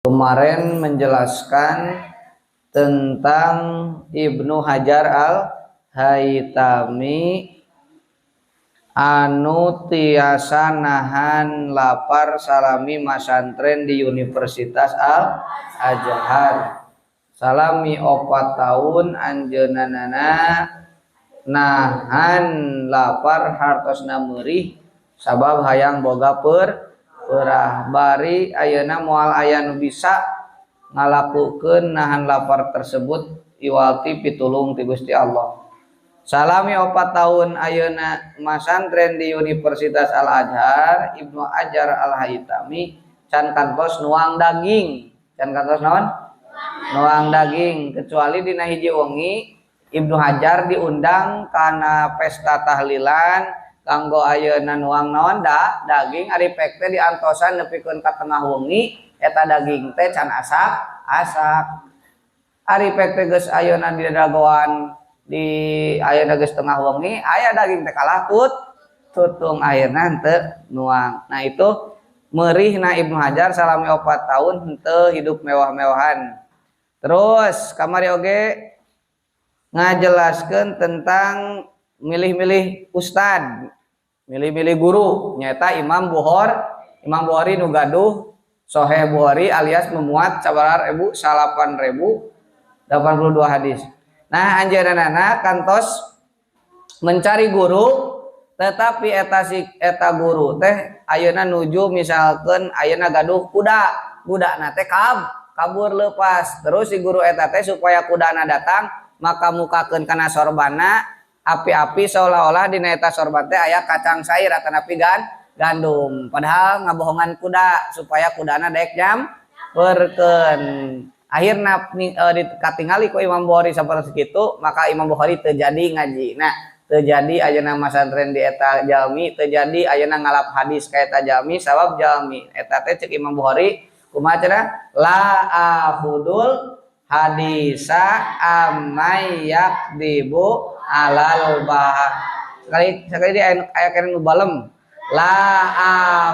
Kemarin menjelaskan tentang Ibnu Hajar Al Haitami anu tiasa nahan lapar salami masantren di Universitas Al Azhar. Salami 4 tahun anjeunna nahan lapar, hartosna meurih, sabab hayang boga peurah. Bari ayeuna moal aya nu bisa ngalakukeun nahan lapar tersebut iwal ti pitulung ti Gusti Allah. Salami 4 tahun ayeuna masantren di Universitas Al Azhar, Ibnu Hajar Al Haitami can kantos nuang daging. Can kantos naon? Nuang daging, kecuali dina hiji wengi Ibnu Hajar diundang karena pesta tahlilan kanggo ayeuna nuang naon da daging. Ari pek teh diantosan nepikeun ka tengah wengi, eta daging teh can asak asak. Ari pek teh geus ayeuna di dagoan di ayeuna geus tengah wengi, aya daging teh kalah tutung, akhirna henteu nuang. Nah, itu meurihna Ibnu Hajar salami 4 tahun henteu hidup mewah-mewahan. Terus kamari oge ngajelaskeun tentang milih-milih ustad, milih-milih guru, nyata Imam Bukhari. Imam Bukhari nu gaduh Soheh Bukhari alias memuat sabaraha ribu? 8082 hadis. Nah, anjeunna kantos mencari guru, tetapi eta si eta guru teh ayeuna nuju misalkan ayeuna gaduh kuda, kudana teh kabur lepas. Terus si guru eta teh supaya kudana datang, maka mukakeun kana sorbana api-api, seolah-olah dina eta sorban teh aya kacang sair atanapi gandum, padahal ngabohongan kuda supaya kudana daek nyamperkeun. Akhirnya katingali ku Imam Bukhari seperti itu, maka Imam Bukhari terjadi ngaji. Nah, terjadi ayeuna masantren di eta jalmi, terjadi ayeuna ngalap hadis ka eta jalmi, sabab jalmi eta teh cek Imam Bukhari kumaha cenah? La akhudul hadisa amman yakdzibu alal bah. Sekali sekali di aya keneh nu balem. La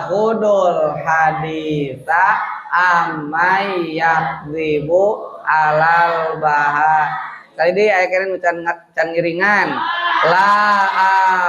akhudul hadisa amman yakdzibu alal baha. Sekali di aya keneh nu can ngiringan. La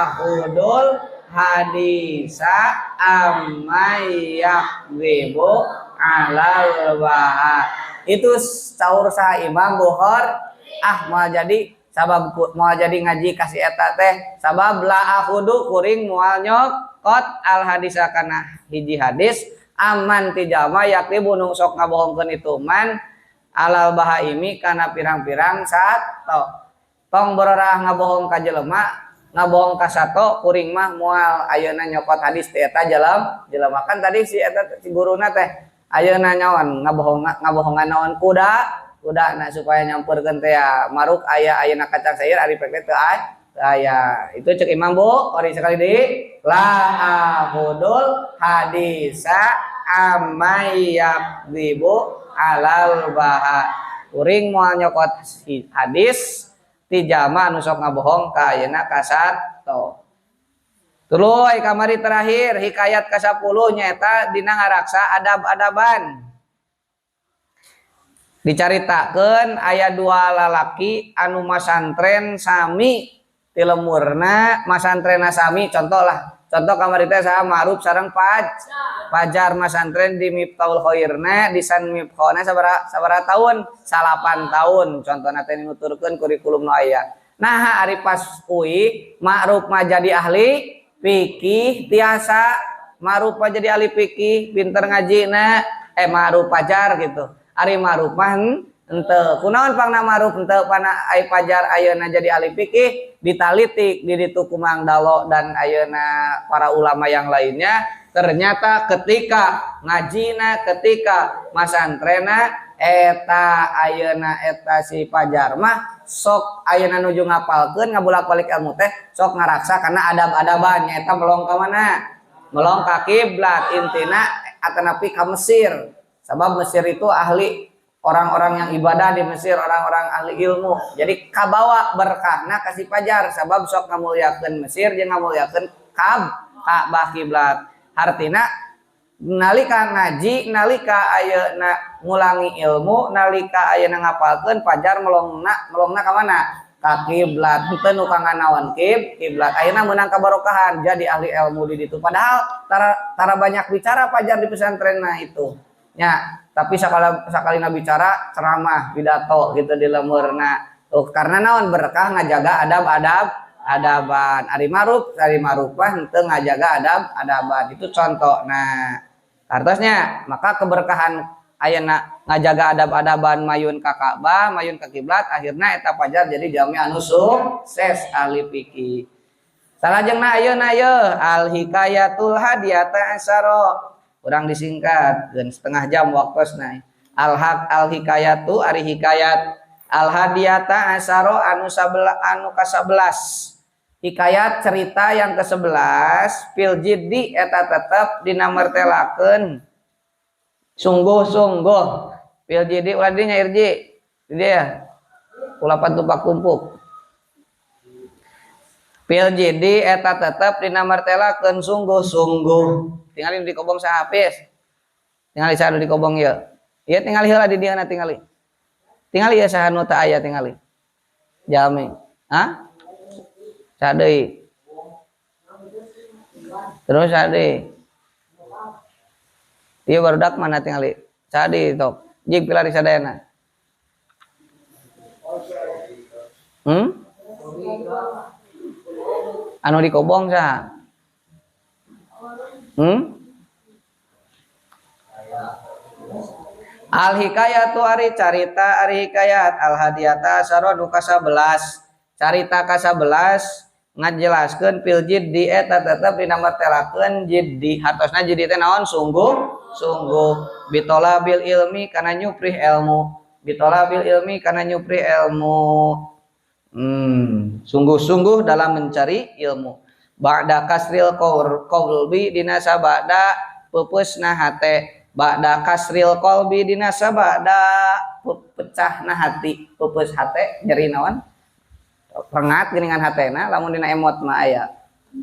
akhudul hadisa amman yakdzibu alal baha. Itu saur saha? Imam Bukhari. Ah, mau jadi sabab mau jadi ngaji kasih eta teh sabab la akhudu, kuring moal nyokot, al hadisa kana hiji hadis, amman ti jalma, yakdzibu nu sok ngabohongkeun itu man, alal bahaimi kana pirang-pirang sato. Tong berorah ngabohong ka jelema, ngabohong ka sato, kuring mah moal ayeuna nyokot hadis ti eta jelema. Kan tadi si eta si guruna teh ayeuna nyawan ngabohongan naon? Kuda kuda. Nah, supaya nyamperkeun teh ya maruk aya ayeuna kacang sayur, ari pek teh teu aya. Itu cek Imam Bukhari. Sekali di la akhudul hadisa amman yakdzibu alal baha, kuring moal nyokot hadis ti jalma anu sok ngabohong ka ayeuna ka sato. Tuluy kamari terakhir hikayat ka-10 nyaeta dina ngaraksa adab-adaban. Dicaritakeun aya dua lalaki anu masantren sami ti lemurna, masantrena sami. Contoh lah, contoh kamari teh saha? Ma'ruf sareng Fajar masantren di Miftahul Khairna di San Mifkhona sabaraha tahun? 9 tahun. Contohna teh nuturkeun kurikulum nu aya. Nah, ari pas UI, Ma'ruf mah jadi ahli fikih, tiasa Ma'ruf mah jadi ahli fikih, pinter ngajina, Ma'ruf Fajar gitu. Ari Ma'ruf mah henteu. Kunaon pangna Ma'ruf henteu pana ai Fajar ayeuna jadi ahli fikih? Ditalitik di ditu ku Mang Dalo dan ayeuna para ulama yang lainnya, ternyata ketika ngajina, ketika masantrena eta ayeuna eta si Fajar mah sok ayeuna nuju ngapalkeun, ngabulak-balik ilmu teh sok ngaraksa karena adab-adaban, nyaeta melong ka mana? Melong ka kiblat intina atanapi ka Mesir, sabab Mesir itu ahli, orang-orang yang ibadah di Mesir orang-orang ahli ilmu. Jadi kabawa berkahna ka si Fajar sabab sok ngamuliakeun Mesir jeung ngamuliakeun Ka'bah, kiblat. Hartina Nalika ngaji, nalika ayeuna ngulangi ilmu, nalika ayeuna ngapalkeun Pajar melongna, melongna ka mana? Ka kiblat. Henteu nu ka nganaon kiblat. Ayeuna meunang kabarokahan jadi ahli ilmu di ditu. Padahal tara banyak bicara Pajar di pesantren nah itu. Nya, tapi sakalina bicara ceramah pidato gitu di lemurna. Tuh, karena naon berkah ngajaga adab-adab adaban. Ari maruf mah henteu ngajaga adab adaban. Itu contoh. Nah, artosnya maka keberkahan ayeuna ngajaga adab-adaban mayun ka Ka'bah, mayun ka kiblat, akhirna eta Pajar jadi jalmi anu sukses ahli fikih. Salajengna ayeuna ye al hikayatul hadiyata asyara. Urang disingkat geun setengah jam waktosna. Al haq al hikayatu ari hikayat al hadiyata asyara anu sabela, anu ka-11. Hikayat cerita yang ke-11 fil jiddi eta tetep dina mertelakeun sungguh-sungguh fil jiddi ulah dinya irji dia ulah tumpak tumpuk fil jiddi eta tetep dina mertelakeun sungguh-sungguh tingali di kobong saha Hafiz tingali saha di kobong ieu ieu tingali heula di dieu tingali tingali ieu saha nu teu aya tingali jalmi hah saha deui terus saha deui ieu barudak mana tingali saha deui tok jig pilari sadayana anu di kobong saha al hikayatu ari carita ari hikayat al hadiyata asyara nu ka-11 carita ka-11 ngajelaskeun fil jiddi eta tetep dina mertelakeun jiddi hartosna jiddi teh naon sungguh sungguh bitolabil ilmi kana nyuprih ilmu bitolabil ilmi kana nyuprih ilmu sungguh-sungguh dalam mencari ilmu ba'da kasril qalbi dina sabada peupeusna hate ba'da kasril qalbi dina sabada pecahna hati peupeus hate nyeri naon rengat geuningan hatena lamun dina emot mah aya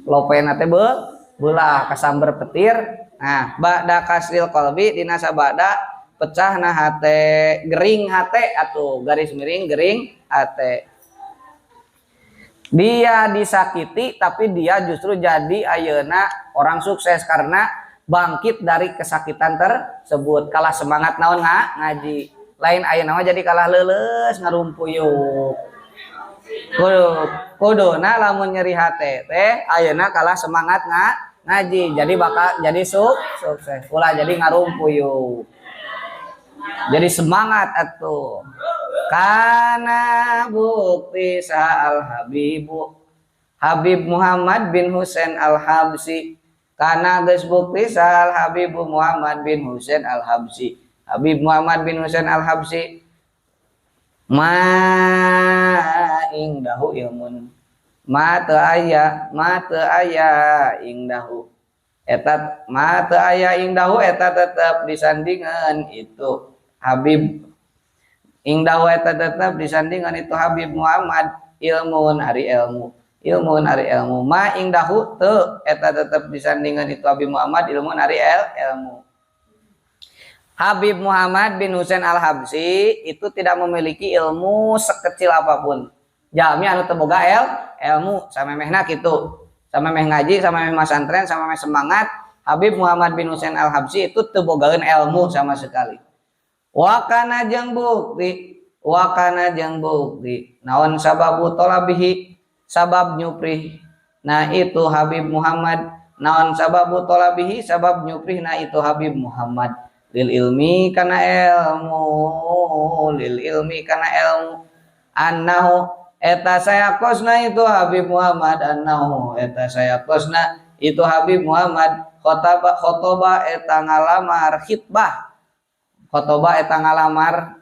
lopena teh beulah kasamber petir. Nah ba'da kasril qalbi dina sabada pecahna hate gering hate atuh garis miring gering hate dia disakiti tapi dia justru jadi ayeuna orang sukses karena bangkit dari kesakitan tersebut kalah semangat naon ngaji lain ayeuna mah jadi kalah leuleus ngarumpuyuk kuduna lamun nyeri hate teh ayeuna kalah semangat ngaji jadi bakal jadi sukses ulah jadi ngarumpuyuk jadi semangat atuh kana bukti sa al habibu Habib Muhammad bin Husain al Habsi kana geus bukti sa al Habibu Muhammad bin Husain al Habsi Habib Muhammad bin Husain al Habsi ma ingdahu ilmun ma teu aya ingdahu eta ma teu aya ingdahu eta tetep disandingan itu Habib ingdahu eta tetep disandingan itu Habib Muhammad ilmun ari ilmu ilmun ari ilmu ma ingdahu teu eta tetep disandingan itu Habib Muhammad ilmun ari ilmu Habib Muhammad bin Husain Al-Habsi itu tidak memiliki ilmu sekecil apapun. Jalmi anu teu boga ilmu samemehna kitu. Samemeh ngaji, samemeh masantren, samemeh semangat, Habib Muhammad bin Husain Al-Habsi itu teu bogaeun ilmu sama sekali. Wakana jeung bukti, wakana jeung bukti. Naon sababu tolabihi, sabab nyuprih. Nah itu Habib Muhammad, naon sababu tolabihi, sabab nyuprih nah itu Habib Muhammad. Lil ilmi kana ilmu, lil ilmi kana ilmu. Annahu eta sayakosna itu Habib Muhammad, annahu eta sayakosna itu Habib Muhammad khotaba khotoba eta ngalamar khitbah. Khotoba eta ngalamar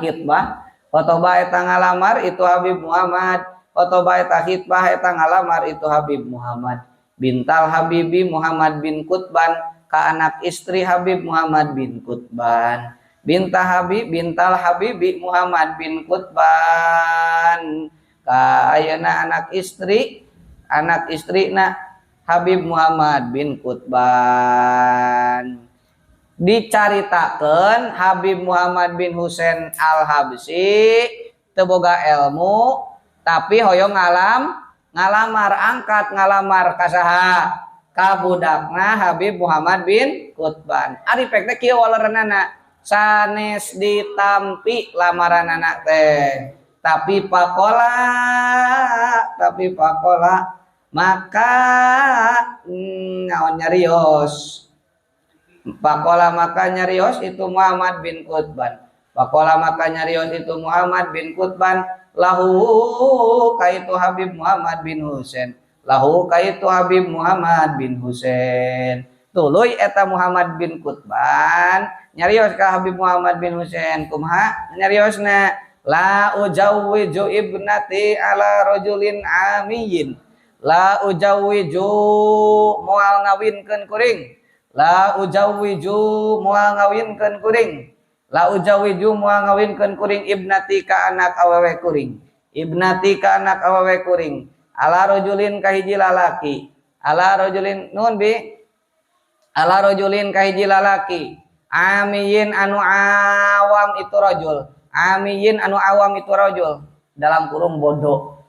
khitbah. Khotoba eta ngalamar itu Habib Muhammad. Khotoba eta khitbah eta ngalamar itu Habib Muhammad. Bintal Habibi Muhammad bin Qutban ka anak istri Habib Muhammad bin Qutban. Binta Habib bintal Habibi Muhammad bin Qutban ka ayeuna anak istri na Habib Muhammad bin Qutban. Dicaritakeun Habib Muhammad bin Husain Al-Habsyi teu boga ilmu tapi hoyong ngalamar angkat ngalamar ka saha? Ka budakna Habib Muhammad bin Qutban. Ari pek teh kieu walerenana sanes ditampi lamaranana teh. Tapi pakola maka naon nyarios. Pakola maka nyarios itu Muhammad bin Qutban. Pakola maka nyarios itu Muhammad bin Qutban lahu kaitu Habib Muhammad bin Husain. Lahu kaitu Habib Muhammad bin Husain. Tuluy eta Muhammad bin Qutban nyarios ka Habib Muhammad bin Husain. Kumaha nyariosna? La ujawwiju ibnati ala rajulin amiyin. La ujawwiju moal ngawinkeun kuring. La ujawwiju moal ngawinkeun kuring. La ujawwiju moal ngawinkeun kuring ibnati ka anak awewe kuring. Ibnati ka anak awewe kuring. Ala rajulin ka hiji lalaki. Ala rajulin nun bi. Ala rajulin ka hiji lalaki. Amiyin anu awam itu rajul. Amiyin anu awam itu rajul. Dalam kurung bodoh.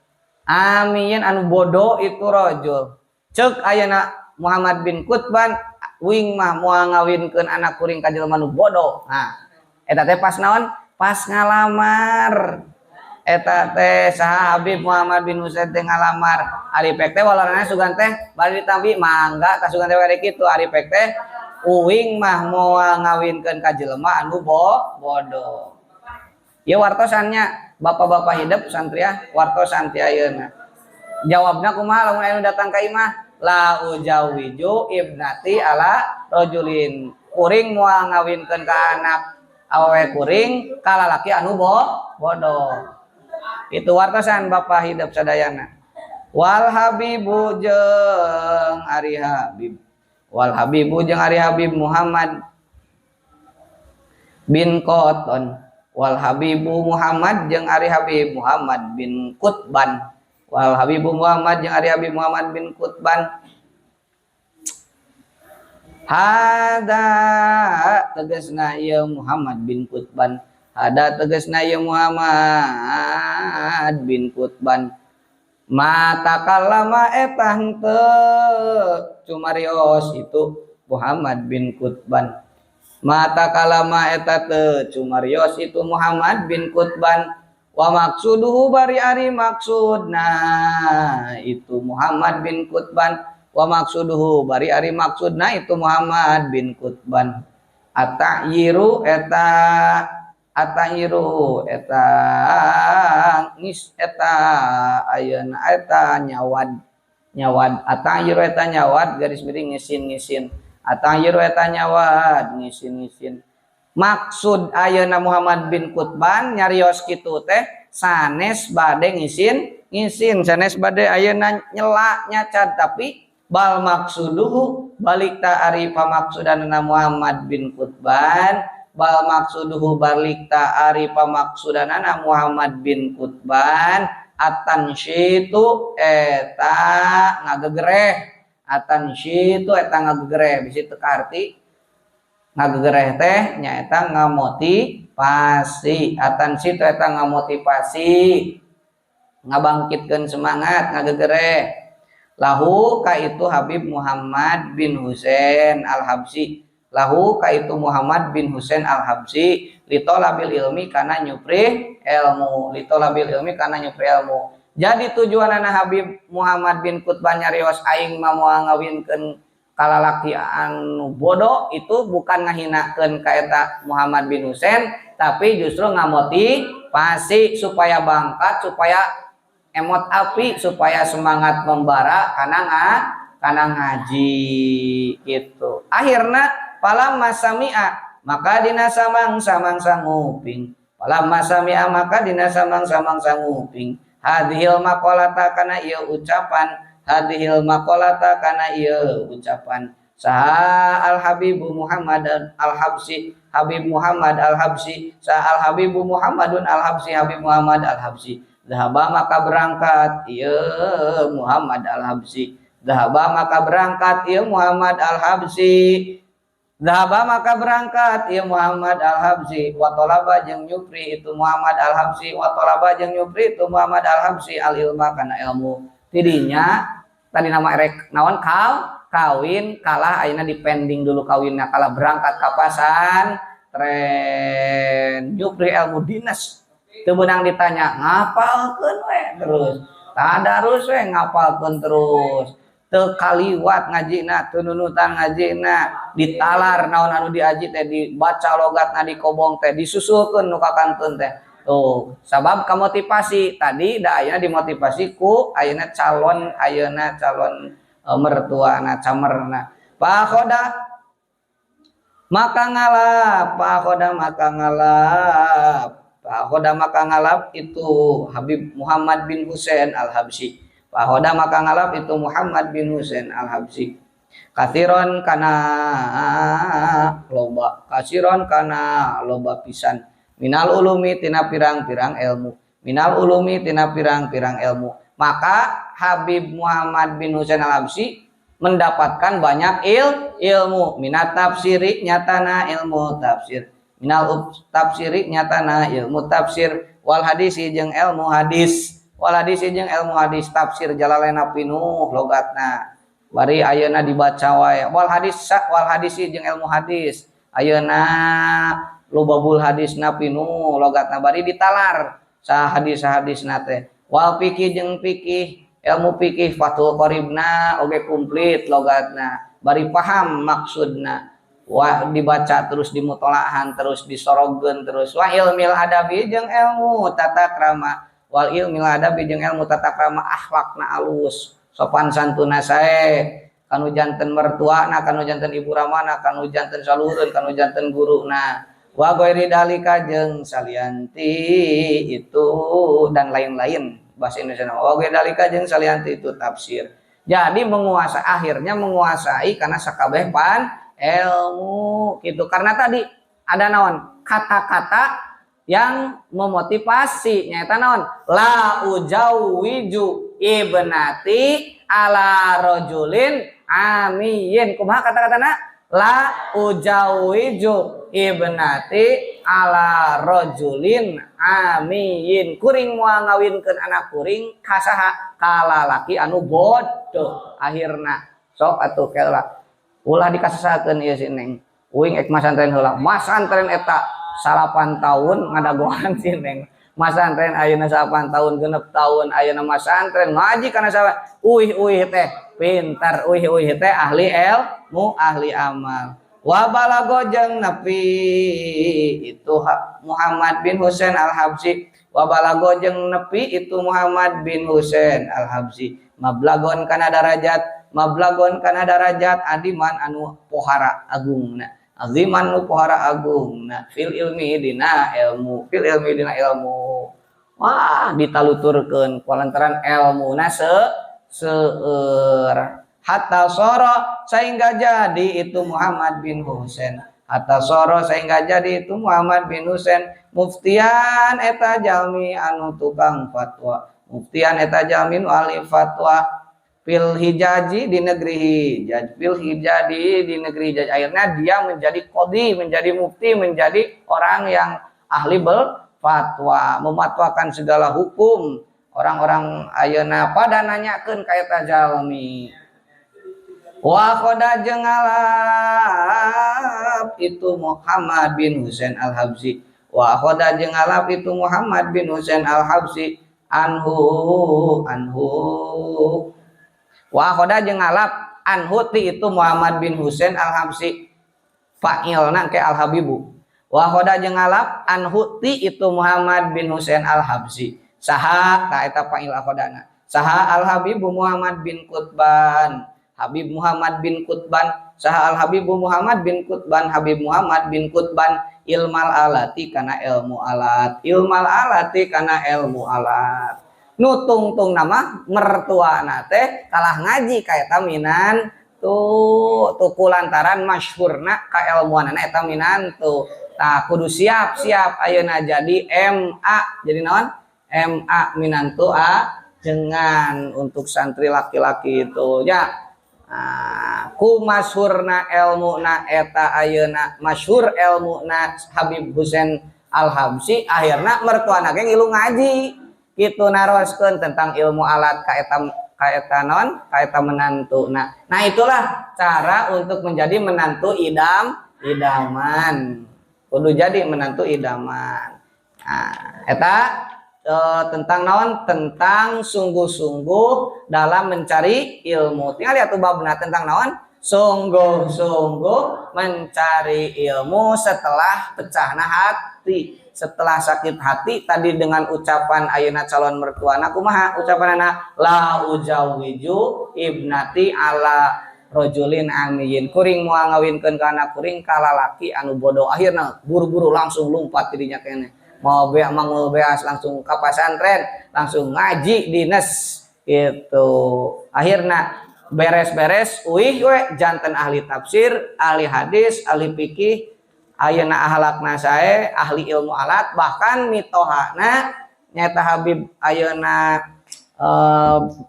Amiyin anu bodoh itu rajul. Ceuk ayeuna Muhammad bin Qutban wing mah moal ngawinkeun anak kuring ka jelema nu bodoh. Nah, eta teh pas naon? Pas ngalamar. Eta teh saha Habib Muhammad bin Husain teh ngalamar. Ari pek teh walarana sugan teh bari ditampi mangga tah sugan teh bari kitu. Ari pek teh uing mah moal ngawinkeun ka jelema anu bodoh. Ieu wartosannya bapak-bapak hidup santriah wartosan ti ayeuna. Jawabna kumaha lamun anu datang ka imah? La ujawiju ibnati ala rajulin. Kuring moal ngawinkeun ka anak awewe kuring ka lalaki anu bodoh. Itu wartosan bapak hidup sadayana. Wal habibu jeung ari Habib. Wal habibu jeung ari Habib Muhammad bin Qutban. Wal habibu Muhammad jeung ari Habib Muhammad bin Qutban. Wal habibu Muhammad jeung ari Habib Muhammad bin Qutban. Hada tegasna ieu Muhammad bin Qutban. Hada tegasna ieu Muhammad bin Qutban. Mata kalama eta henteu cumarios itu Muhammad bin Qutban. Mata kalama eta teu cumarios itu Muhammad bin Qutban. Wa maksuduhu bari ari maksudna itu Muhammad bin Qutban. Wa maksuduhu bari ari maksudna itu Muhammad bin Qutban. At-ta'yiru eta at-ta'yiru eta ngis eta ayeuna eta nyawad nyawad at-ta'yiru eta nyawad garis miring ngisin-ngisin. At-ta'yiru eta nyawad ngisin-ngisin. Maksud ayeuna Muhammad bin Qutban nyarios kitu teh sanes bade ngisin ngisin sanes bade ayeuna nyela nyacad tapi bal maksuduhu balik ta ari pamaksudanna Muhammad bin Qutban bal maksuduhu balik ta ari pamaksudanna Muhammad bin Qutban atan syitu eta ngagegereh atan syitu eta ngagegereh bisi teu kaarti ngagegereh teh nyaeta ngamotivasi atan syitu eta ngamotivasi ngabangkitkeun semangat ngagegereh lahu ka itu Habib Muhammad bin Husain Al-Habsyi lahu ka itu Muhammad bin Husain Al-Habsyi litolabil ilmi kana nyupri ilmu litolabil ilmi kana nyupri ilmu. Jadi tujuanana Habib Muhammad bin Qutban nyarios aing mah moal ngawinkeun kalalaki anu bodoh itu bukan ngahinakeun ka eta Muhammad bin Husain tapi justru ngamotivasi supaya bangkat supaya emot api supaya semangat membara karena ngaji gitu. Akhirna falamma sami'a maka dina samang-samang nguping. Falamma sami'a maka dina samang-samang nguping. Hadhil maqalata kana ieu ucapan, hadhil maqalata kana ieu ucapan. Saha al Habibu Muhammad al Habsyi, Habib Muhammad al Habsyi, saha al Habibu Muhammadun al Habsyi, Habib Muhammad al Habsyi. Zahaba maka berangkat ieu Muhammad al Habsyi. Zahaba maka berangkat ieu Muhammad Al-Habsyi. Zahaba maka berangkat ieu Muhammad Al-Habsyi wa talaba jeung nyupri itu Muhammad Al-Habsyi wa talaba jeung nyupri itu Muhammad Al-Habsyi al-ilma kana ilmu. Tidinya tadi nama erek naon kawin kalah ayeuna dipending dulu kawinna, kalah berangkat ka pasantren nyupri ilmu dinas. Teu meunang ditanya, ngapalkeun we terus. Tadarus we, ngapalkeun terus. Teu kaliwat ngajina, teu nunutan ngajina, ditalar naon anu diaji teh, dibaca logatna, dikobong teh, disusulkeun nu kakantun teh. Tuh, sabab kamotivasi tadi da ayeuna dimotivasi ku ayeuna calon mertuana, camerna. Fa akhoda maka ngalap, fa akhoda maka ngalap, fa akhoda maka ngalap itu Habib Muhammad bin Husain Al-Habsyi. Fa akhoda maka ngalap itu Muhammad bin Husain Al-Habsyi. Kathiron kana loba, kasiron kana loba pisan. Minal ulumi tina pirang-pirang ilmu. Minal ulumi tina pirang-pirang ilmu. Maka Habib Muhammad bin Husain Al-Habsyi mendapatkan banyak ilmu. Minat tafsiri nyatana ilmu tafsir. Minal tafsiri nyatana ilmu tafsir. Wal hadisi jeung ilmu hadis. Wal hadisi jeung ilmu hadis, tafsir Jalalaina pinuh logatna. Bari ayeuna dibaca wae. Wal hadis, wal hadisi jeung ilmu hadis. Ayeuna lubabul hadisna pinuh logatna, bari ditalar sa hadis-hadisna teh. Wal fikih jeung fikih, ilmu fikih Fathul Qaribna oge komplit logatna, bari paham maksudna. Wah, dibaca terus, dimutolaahan terus, disorogeun terus. Wa ilmil adabi jeung ilmu tata krama. Wal ilmil adabi jeung ilmu tata krama, akhlakna alus, sopan santuna sae kanu janten mertuana, kanu janten ibu ramana, kanu janten saluhureun, kanu janten guruna. Wa ghairi dalika jeung salianti itu, dan lain-lain bahasa Indonesia. Wa ghairi dalika jeung salianti itu tafsir. Jadi menguasai, akhirnya menguasai karena sakabeh pan ilmu gitu, karena tadi ada naon kata-kata yang memotivasi, nyata naon, la ujawiju ibnati ala rajulin amiyin. Kumaha kata-katana? La ujawiju ibnati ala rajulin amiyin. Kuring moal ngawinkeun anak kuring ka saha? Ka lalaki anu bodoh. Akhirna sok atuh kela ulah dikasasakeun ieu si Neng, uing ek masantren heula. Masantren eta 9 tahun ngadagoan si Neng. Masantren ayeuna 9 tahun, 6 tahun ayeuna masantren ngaji kana saha, uih-uih teh pintar, uih-uih teh ahli ilmu, ahli amal. Wa balago jeung nepi itu Muhammad bin Husain Al-Habsyi. Wa balago jeung nepi itu Muhammad bin Husain Al-Habsyi mablagon kana darajat, mablagon kana darajat adiman anu pohara agungna, aziman nu pohara agungna, fil ilmi dina ilmu, fil ilmi dina ilmu. Wah, ditaluturkeun kulantaran ilmuna seueur. Hatta soro sehingga jadi itu Muhammad bin Husain, hatta soro sehingga jadi itu Muhammad bin Husain muftian eta jalmi anu tukang fatwa, muftian eta jalmi nu ahli fatwa, fil hijaji di negeri Hijaz, fil hijaji di negeri Hijaz. Akhirnya dia menjadi qadhi, menjadi mufti, menjadi orang yang ahli berfatwa, mematwakan segala hukum. Orang-orang ayeuna pada nanyakeun ka eta jalmi. Wa akhoda jeung ngalap itu Muhammad bin Husain Al-Habsyi. Wa akhoda jeung ngalap itu Muhammad bin Husain Al-Habsyi anhu, anhu. Wa akhoda jeung ngalap anhu ti itu Muhammad bin Husain Al-Habsyi, fa'ilna ke Al-Habibu. Wa akhoda jeung ngalap anhu ti itu Muhammad bin Husain Al-Habsyi. Saha ta eta fa'il akhodana? Saha? Al-Habibu Muhammad bin Qutban. Habib Muhammad bin Qutban. Saha Al Habibu Muhammad bin Qutban? Habib Muhammad bin Qutban ilmal alati kana ilmu alat, ilmal alati kana ilmu alat. Nu tungtung nama mertuana teh kalah ngaji ka eta minantu tuh, lantaran masyhurna kailmuanana eta minantu. Tah, kudu siap-siap ayeuna jadi MA, jadi naon? MA minantu a. Ajengan untuk santri laki-laki itu ya. Nah, ku masyhurna elmuna eta ayeuna masyhur elmuna Habib Husain Al-Habsyi, akhirna mertuana ge ngilu ngaji kitu, naroskeun tentang ilmu alat ka eta, ka eta non, ka eta menantu. Nah, itulah cara untuk menjadi menantu idaman. Kudu jadi menantu idaman. Nah, eta tentang naon? Tentang sungguh-sungguh dalam mencari ilmu. Tinggal lihat tuh babna tentang naon? Sungguh-sungguh mencari ilmu setelah pecahna hati, setelah sakit hati tadi dengan ucapan ayeuna calon mertuana. Kumaha ucapanana? La ujawiju ibnati ala rojulin amiyin, kuring moal ngawinkeun ka anak kuring ka lalaki anu bodoh. Akhirna buru-buru langsung lumpat dirinya kene mau beak mangul beas, langsung ka pasantren, langsung ngaji dinas gitu. Akhirna beres-beres uih we janten ahli tafsir, ahli hadis, ahli fikih, ayeuna ahlakna sae, ahli ilmu alat. Bahkan mitohana nyata Habib ayeuna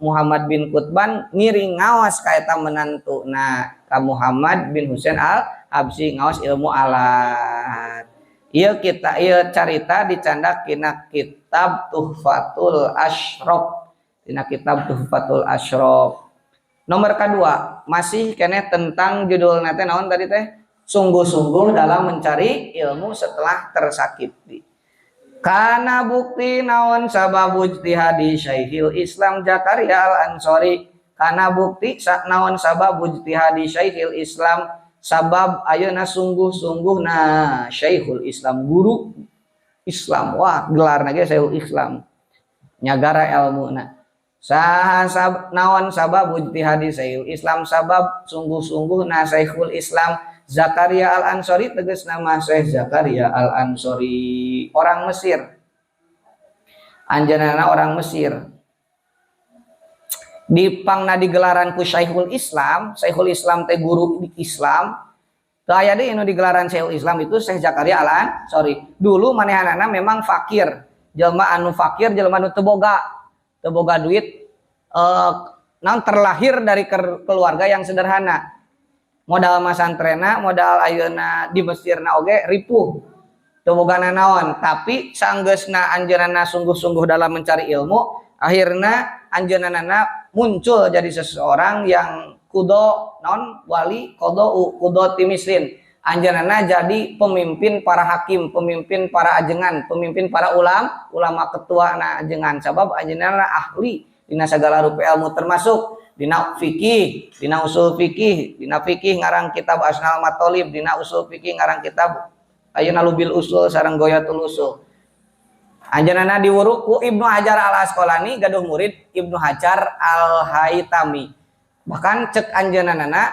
Muhammad bin Qutban ngiring ngawas ka eta menantu na, ka Muhammad bin Husain Al Habsyi, ngawas ilmu alat. Ieu kita, ieu carita dicandak kina kitab Tuhfatul Asyraf, dina kitab Tuhfatul Asyraf. Nomor kedua masih keneh tentang judul teh naon tadi teh? Sungguh-sungguh dalam mencari ilmu setelah tersakiti. Karena bukti naon sabab ijtihadi Syekhul Islam Zakaria Al-Ansori. Karena bukti naon sabab ijtihadi Syekhul Islam, sabab ayeuna sungguh-sungguh na Syekhul Islam, guru Islam, wah, gelarna ge Syekhul Islam, nyagara ilmuna. Saha naon sabab ijtihadi Syekhul Islam, sabab sungguh-sungguh na Syekhul Islam Zakaria Al-Ansori, tegas nama Syekh Zakaria Al-Ansori, orang Mesir. Anjeunna orang Mesir. Di pangna digelaran ku Syekhul Islam, Syekhul Islam teh guru di Islam. Teu aya deui nu digelaran Syekhul Islam itu Syekh Zakaria Al-Ansori. Dulu manehanana memang fakir, jelema anu fakir, jelema anu teu boga, teu boga duit, naon, terlahir dari keluarga yang sederhana. Modal masantrena, modal ayeuna di Mesirna oge ripuh. Teu boga nanaon, tapi sanggeusna anjeunna sungguh-sungguh dalam mencari ilmu, akhirna anjeunna muncul jadi seseorang yang kudo non wali kodo kudo timisrin. Anjeunna jadi pemimpin para hakim, pemimpin para ajengan, pemimpin para ulama, ketua na ajengan, sabab anjeunna ahli dina segala rupa ilmu, termasuk dina fikih, dina usul fikih, dina fikih ngarang kitab Asnal Matolib, dina usul fikih ngarang kitab ayeuna Lubil Usul sareng Goyatul Usul. Anjeunna diwuru ku Ibnu Hajar Al Asqalani, gaduh murid Ibnu Hajar Al Haitami. Bahkan cek anjeunna,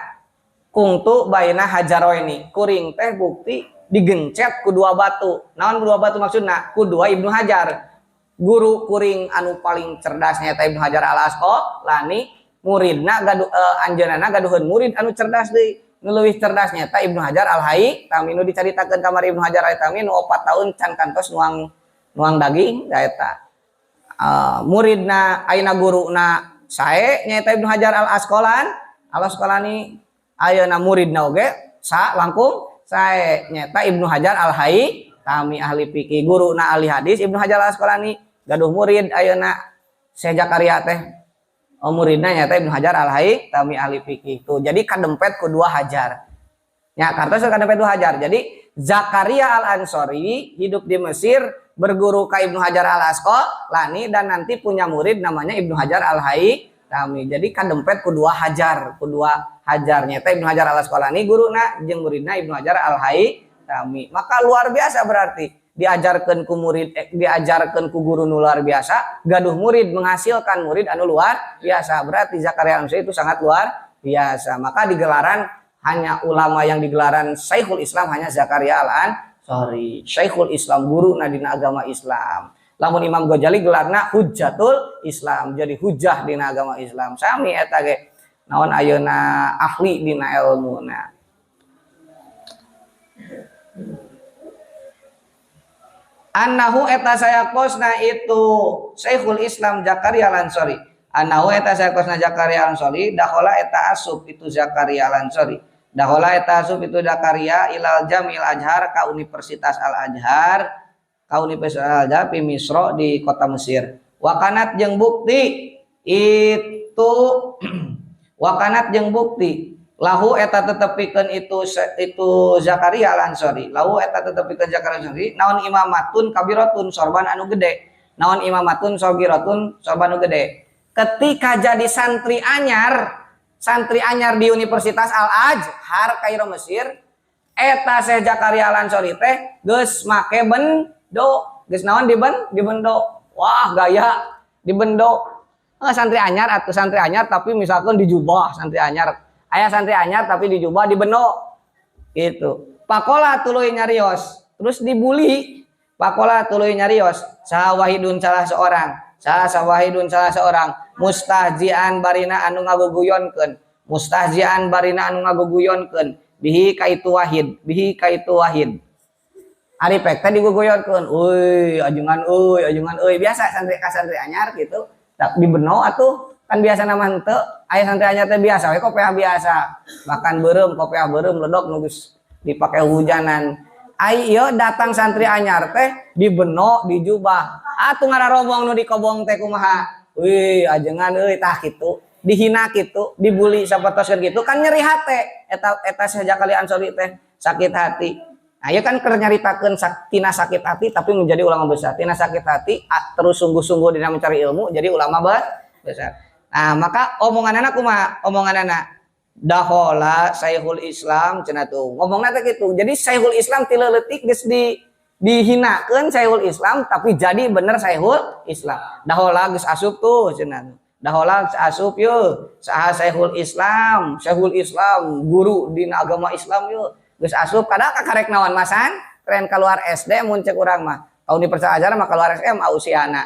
kungtu baina hajaroini, kuring teh bukti digencet ku dua batu. Naon dua batu maksudna? Ku dua Ibnu Hajar. Guru kuring anu paling cerdasnya eta Ibnu Hajar Al Asqalani, muridna gaduh anjeunna gaduheun murid anu cerdas deui. Nu leuwih cerdasnya eta Ibnu Hajar Al Haitami nu dicaritakeun kamari, Ibnu Hajar Al Haitami nu 4 tahun can kantos nuang nuang daging da eta. Muridna ayeuna guruna sae nyaeta Ibnu Hajar Al Asqalani, Al Asqalani ayeuna muridna oge sa langkung sae nyaeta Ibnu Hajar Al Haitami ahli fikih, guruna ahli hadis Ibnu Hajar Al Asqalani, gaduh murid ayeuna Syekh Zakaria teh, oh, muridna nyaeta Ibnu Hajar Al Haitami ahli fikih tuh. Jadi kadempet ku dua hajar nya, kartos kadempet dua hajar. Jadi Zakaria Al Ansori hidup di Mesir, berguru ka Ibnu Hajar Al Asqalani, dan nanti punya murid namanya Ibnu Hajar Al Haitami. Jadi kadempet ku dua hajar, ku dua hajar nyata Ibnu Hajar Al Asqalani guruna jeung muridna Ibnu Hajar Al Haitami. Maka luar biasa, berarti diajarkan ku murid, diajarkan ku guru nu luar biasa, gaduh murid, menghasilkan murid anu luar biasa. Berarti Zakaria Al Ansori itu sangat luar biasa. Maka digelaran hanya ulama yang digelaran Syekhul Islam hanya Zakaria Al Ansori, Syekhul Islam, guru dina agama Islam. Lamun Imam Ghazali gelarna Hujjatul Islam, jadi hujah dina agama Islam. Sami eta ge naon ayeuna ahli dina ilmuna. Annahu eta sayakosna itu Syekhul Islam Zakaria Al-Ansori. Annahu eta sayakosna Zakaria Al-Ansori dakhala eta asup itu Zakaria Al-Ansori. Dakhala eta asup itu Zakaria ilal Jamil Azhar ka Universitas Al-Azhar, ka Universitas Al-Azhar di Misro di kota Mesir. Wakanat jeung bukti itu wakanat jeung bukti lahu eta tetepikeun itu Zakaria Al-Ansori. Lahu eta tetepikeun Zakaria Al-Ansori naon imamatun kabiratun sorban anu gede. Naon imamatun sogiratun sorban anu gede. Ketika jadi santri anyar di Universitas Al-Azhar Kairo Mesir, eta Syekh Zakaria Al-Ansori teh geus make bendo, geus naon dibendo. Wah, gaya dibendo. Santri anyar atau santri anyar tapi misalkan dijubah santri anyar. Aya santri anyar tapi dijubah dibendo gitu. Pakola tuluy nyarios, terus dibully. Pakola tuluy nyarios, saha wahidun salah seorang, saha wahidun salah seorang, mustahzian barina anu ngaguguyonkeun, mustahzian barina anu ngaguguyonkeun, bihi ka itu wahid, bihi ka itu wahid. Ari pek teh diguguyonkeun, euy ajengan euy, ajengan euy, biasa santri ka santri anyar gitu. Tak dibeno atuh kan biasa nama henteu, aya santri anyar teh biasa we kopeah biasa. Bahkan beureum kopeah beureum ledok nu geus dipake hujanan. Ai ieu datang santri anyar teh dibeno dijubah. Atuh ngararobong nu dikobong teh kumaha? Wih, ajengan euy tah kitu. Dihina kitu, dibully sapertoskeun kitu kan nyeri hate. Eta eta Syekh Zakaria Ansori teh sakit hati. Nah, ieu kan keur nyaritakeun tina sakit hati tapi menjadi ulama besar. Tina sakit hati terus sungguh-sungguh dina mencari ilmu jadi ulama besar. Nah, maka omonganana kumaha? Omonganana dahola Syekhul Islam cenah tuh. Ngomongna teh kitu. Jadi Syekhul Islam ti leutik geus dihinakeun Syekhul Islam tapi jadi bener Syekhul Islam. Dahola geus asup tuh cenah. Dahola geus asup yeuh. Saha Syekhul Islam? Syekhul Islam guru dina agama Islam yeuh. Geus asup kadang kakarek naon masan? Tren keluar SD mun cek urang mah. Ka Universitas Azhar mah keluar SMA usiana.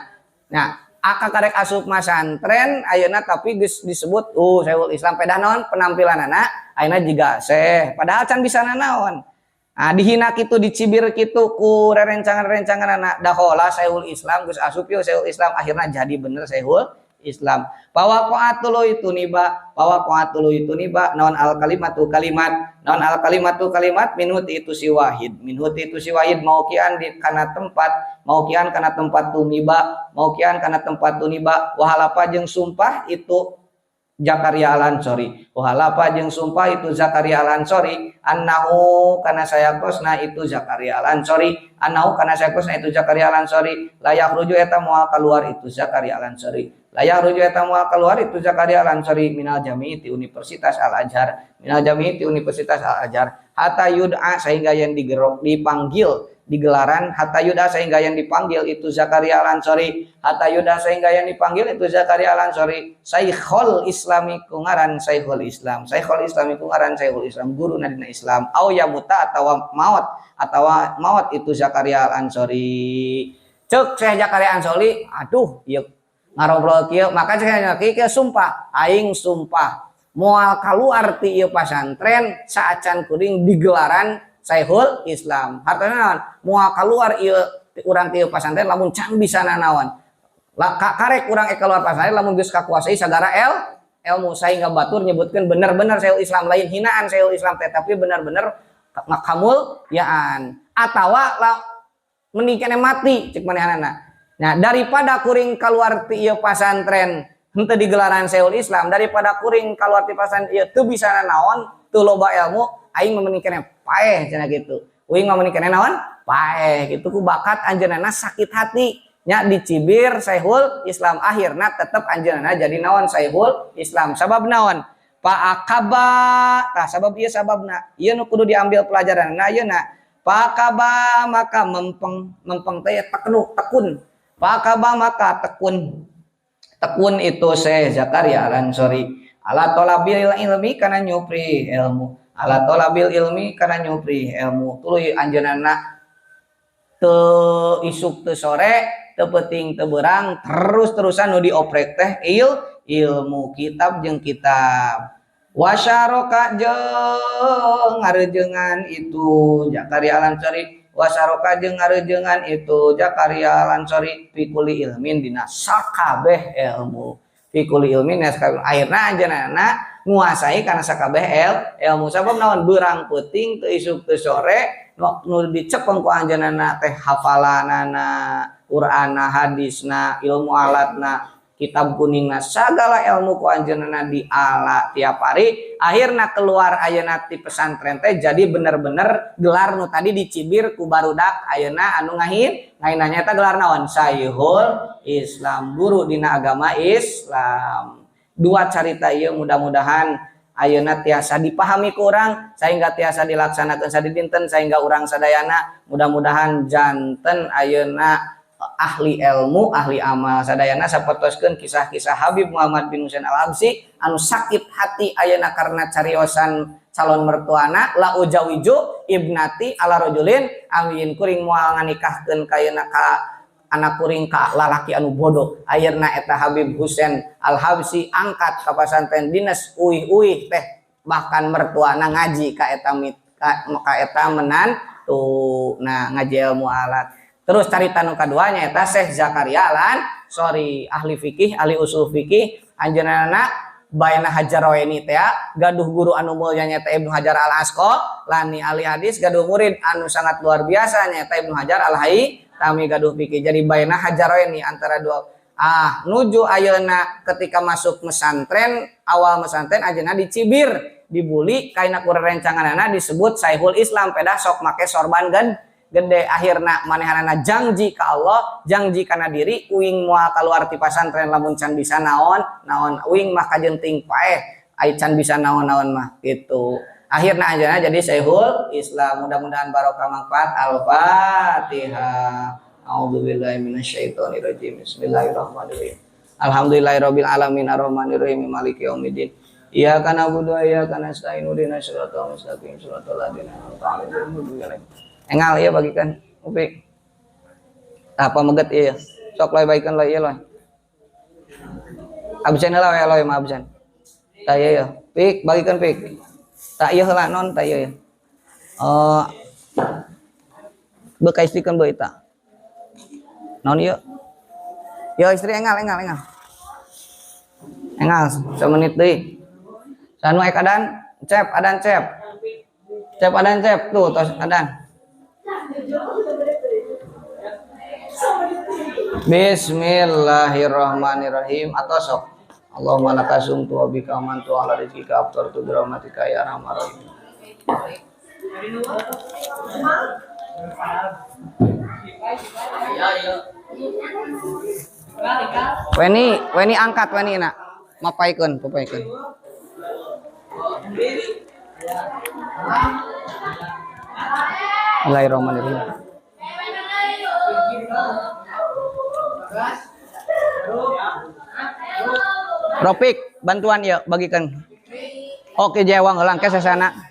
Nah, aka karek asup masantren ayeuna tapi geus disebut Syekhul Islam pedah naon penampilanana ayeuna jiga syekh padahal can bisa nanaon. Nah, dihina kitu dicibir kitu ku rerencangan-rencangan dahola Syekhul Islam geus asup yeuh Syekhul Islam akhirna jadi bener Syekhul Islam. Pawaqatul itu niba, pawaqatul itu niba naon al kalimatu kalimat, naon al kalimatu kalimat minhu itu si wahid, minhu itu si wahid maukian di kana tempat, maukian kana tempat tumiba, maukian kana tempat tuniba, wahalafa jeung sumpah itu Zakaria Al-Ansori. Wahalafa jeung sumpah itu Zakaria Al-Ansori annahu kana sayakosna itu Zakaria Al-Ansori, annahu kana sayakosna itu Zakaria Al-Ansori la yakhruju eta moal keluar itu Zakaria Al-Ansori. La yakhruju eta moal keluar itu Zakaria Al-Ansori minal jami'i ti Universitas Al-Azhar, minal jami'i ti Universitas Al-Azhar hatta yud'a sehingga yang digerok dipanggil digelaran hatta yuda sehingga yang dipanggil itu Zakaria Al-Ansori, hatta yuda sehingga yang dipanggil itu Zakaria Al-Ansori Syekhul Islami ku ngaran Syekhul Islam, Syekhul Islami ku ngaran Syekhul Islam guru nadina Islam au yamuta atawa maut, atawa maut itu Zakaria Al-Ansori. Cek Syekh Zakaria Al-Ansori aduh ieu ngarobrol kieu maka Syekh Zakaria kieu sumpah aing sumpah moal kaluar ti ieu pasantren saacan kuring digelaran Syekhul Islam. Hartana naon? Moal keluar ieu urang ti ieu pasantren lamun can bisa nanaon. Karek urang keluar pasantren lamun geus kakuasai sagara ilmu sehingga batur nyebutkeun bener-bener Syekhul Islam lain hinaan Syekhul Islam teh tapi bener-bener ngakamulyaan atawa mending kene mati cek manehanana. Nah, daripada kuring keluar ti ieu pasantren henteu digelaran Syekhul Islam, daripada kuring keluar ti pasantren ieu teu bisa nanaon, teu loba ilmu, aing mah mending kene paeh cenah gitu. Uing mah mending kene naon? Paeh gitu ku bakat anjeunna sakit hati nya dicibir Syekhul Islam akhirna tetep anjeunna jadi naon Syekhul Islam. Sabab naon? Fa'akaba tah sabab ieu sababna ieu nu kudu diambil pelajaran. Nah ayeuna fa'akaba maka mempeng, mempeng teh tekenu tekun. Fa'akaba maka tekun, tekun itu Syekh Zakaria Al-Ansori ala tolabil ilmi kana nyupri ilmu, ala tolabil ilmi kana nyupri ilmu tuluy anjeunna teu isuk teu sore teu peuting teu beurang terus-terusan nu dioprek teh ilmu kitab jeung kitab. Wasyaraka jeung ngarejengan itu Zakaria Al-Ansori Wasaroka jeung ngareujeungan itu Zakaria Al-Ansori fi kulli ilmin dina sakabeh ilmu. Fi kulli ilmin akhirna anjeunna nguasai kana sakabeh ilmu sabab naon beurang peuting teu isuk teu sore nu dicepeng ku anjeunna teh hafalanana, Qur'anna, hadisna, ilmu alatna, kitab kuningna, sagala ilmu ku anjeunna diala tiap hari. Akhirna keluar ayeuna ti pesantren teh jadi bener-bener gelar nu tadi dicibir ku barudak ayeuna anu ngahin ngahinanya eta gelar naon Syekhul Islam, guru dina agama Islam. Dua carita ieu mudah-mudahan ayeuna tiasa dipahami ku urang sehingga tiasa dilaksanakeun sadidinten sehingga urang sadayana mudah-mudahan janten ayeuna ahli ilmu, ahli amal sadayana sapertoskeun kisah-kisah Habib Muhammad bin Husain Al-Habsyi anu sakit hati ayeuna karena cariosan calon mertuana la ujawiju ibnati ala rajulin amin kuring moal nganikahkeun kayeuna ka anak kuring ka lalaki anu bodoh. Ayeuna eta Habib Husain Al-Habsyi angkat ka pasantren dinas uih-uih teh bahkan mertuana ngaji ka eta ka eta menantu nah ngaji ilmu alat. Terus carita nu kaduanya eta Syekh Zakaria Al-Ansori ahli fikih, ahli usul fikih, anjeunna baina Hajaroeni teh gaduh guru anu mulia nya teh Ibnu Hajar Al-Asqalani ahli hadis, gaduh murid anu sangat luar biasa nya teh Ibnu Hajar Al-Haytami gaduh fikih. Jadi baina Hajaroeni antara dua nuju ayeuna ketika masuk pesantren, awal pesantren ayeuna dicibir, dibuli kaina ku rerencanganana disebut Syekhul Islam pedah sok make sorban gede. Akhirna manehanana janji ka Allah, janji kana diri uing moal kaluar ti pasantren lamun can bisa naon naon, uing mah kajenting paeh ai can bisa naon-naon mah gitu. Akhirna ayeuna jadi Syekhul Islam. Mudah-mudahan barokah manfaat. Al-Fatihah. A'udzubillahi minasyaitonirrajim. Bismillahirrahmanirrahim. Alhamdulillahirabbil alamin arrahmanirrahim maliki yaumiddin. Iyyaka na'budu wa iyyaka nasta'in ihdinas siratal mustaqim siratal ladzina an'amta 'alaihim. Engal ieu bagikan Upi. Apa meget ieu? Sok loy bagikan loy ieu loy. Absen heula we loy mah absen. Tah ieu ya. Pik bagikan pik. Tah ieu heula non tah ieu ya. Beuk ka istrikeun beuk eta. Naon ieu? Yo istri engal engal engal. Engal semenit deui. Sanu ek adan, cep adan cep. Cep adan cep tuh tos adan. Bismillahirrahmanirrahim atau sok Allahumma laka sumtu wa bika amantu ala rizkika aftartu bi rahmatika ya arhamar rahimin. Weni, Weni angkat Weni nak. Mapaikeun, papaikeun. Bismillahirrahmanirrahim. Ropik, bantuan ya bagikan. Oke, jewang helang ke sesana.